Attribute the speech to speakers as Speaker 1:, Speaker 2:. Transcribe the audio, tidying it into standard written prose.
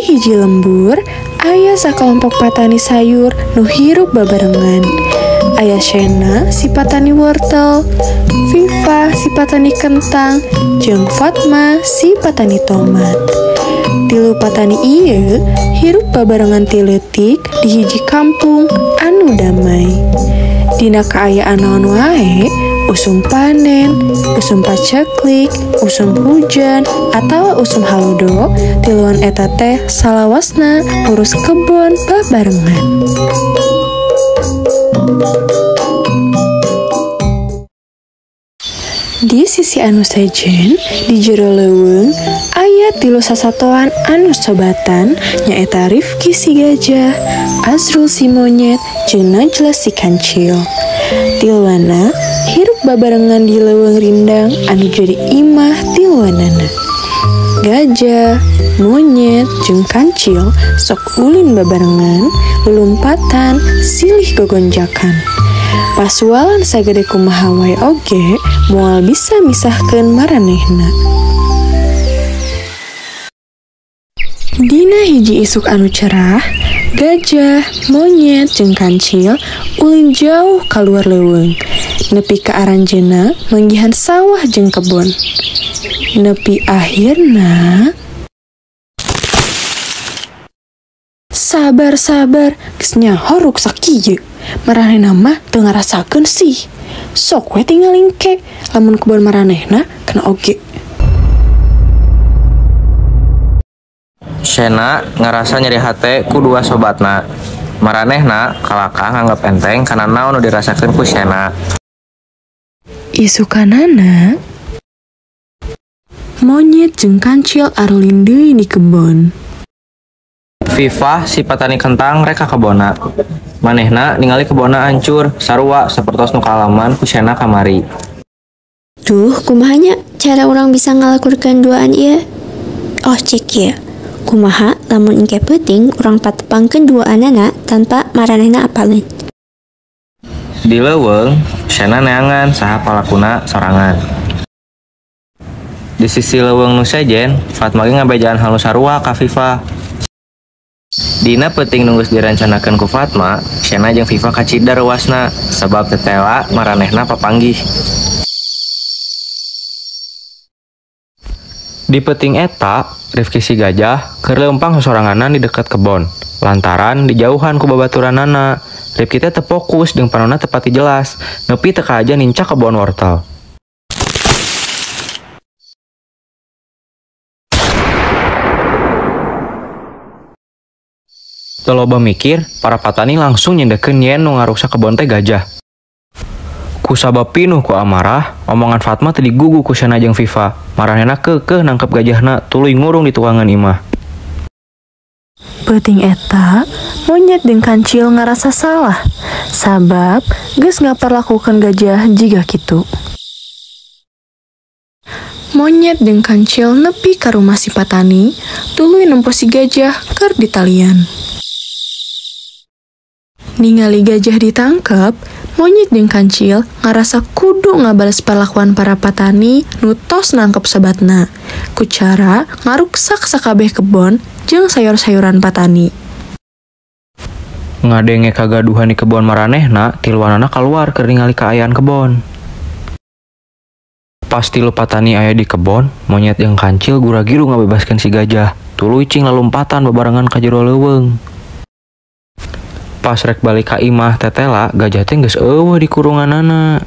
Speaker 1: Di hiji lembur aya sakelompok patani sayur nu hirup babarengan. Aya Shena si patani wortel, Viva si patani kentang, jeung Fatma si patani tomat. Tilu patani ieu hirup babarengan ti leutik di hiji kampung anu damai. Dina kaayaan naon wae, usum panen, usum paceklik, usum hujan, atawa usum halodo, tiluan eta teh salawasna ngurus kebon babarengan. Di sisi anu sejen, di jero leuweung, aya tilu sasatoan anu sobatan, nyaeta Rifki si gajah, Azrul si monyet, jeung Najla si kancil. Tiluana hirup babarengan di leuweung rindang anu jadi imah tiluanana. Gajah, monyet, jeung kancil sok ulin babarengan, lulumpatan, silih gogonjakan. Pasualan sagede kumaha wae oge moal bisa misahkeun maranehna. Dina hiji isuk anu cerah, gajah, monyet, jeung kancil ulin jauh kaluar leuweung. Nepi ka aranjeuna manggihan sawah jeung kebon. Nepi akhirna, sabar-sabar, geus nyaho ruksak kieu. Maranehna mah teu ngarasakeun sih. Sok we tinggal engke, lamun kebon maranehna kena oge.
Speaker 2: Shena ngarasa nyeri hate ku dua sobatna. Maranehna kalakah nganggep enteng kana naon nu dirasakeun ku Shena.
Speaker 1: Isukanana, monyet jeung kancil arulin deui di kebon.
Speaker 2: Viva si patani kentang rek ka kebonna. Manehna ningali kebonna hancur, sarua sapertos nu kaalaman ku Shena kamari.
Speaker 3: Duh, kumaha nya cara urang bisa ngalakurkeun duaan ieu? Oh, cek ieu. Kumaha lamun engke peuting urang patepangkeun duaanana tanpa maranehna apaleun.
Speaker 2: Di leuweung, Shena neangan saha palakuna sorangan. Di sisi leuweung nu sejen, Fatma ge ngabejaan hal nu sarua ka Viva. Dina peuting nu geus direncanakeun ku Fatma, Shena jeung Viva kacida reuasna sabab tetela maranehna papanggih. Di peuting eta, Rifki si gajah keur leumpang sosoranganan di dekat kebon. Lantaran dijauhan ku babaturanana, Rifki teh teu fokus jeung panonna teu pati jelas, nepi teu kahaja nincak kebon wortel. Teu loba mikir, para patani langsung nyendekeun yen nu ngaruksak kebon teh gajah. Kusabab pinuh ku amarah, omongan Fatma teu digugu ku Shena jeung Viva. Maranehna keukeuh nangkep gajahna tuluy ngurung di tuangan imah.
Speaker 1: Peuting eta, monyet jeung kancil ngarasa salah, sabab geus ngaperlakukeun gajah jiga kitu. Monyet jeung kancil nepi ka rumah si patani, tuluy nempo si gajah keur ditalian. Ningali gajah ditangkep, monyet jeung kancil ngarasa kudu ngabales perlakuan para patani nu tos nangkep sobatna. Ku cara ngaruksak sakabeh kebon jeung sayur-sayuran patani.
Speaker 2: Ngadenge kagaduhan di kebon maranehna, tiluanana kaluar keur ningali kaayaan kebon. Pas tilu patani aya di kebon, monyet jeung kancil gura-giru ngabebaskeun si gajah. Tuluy cing lalumpatan babarengan ka jero leuweung. Pas rek balik ka imah tetela, gajah teh geus eueuh di kurunganana.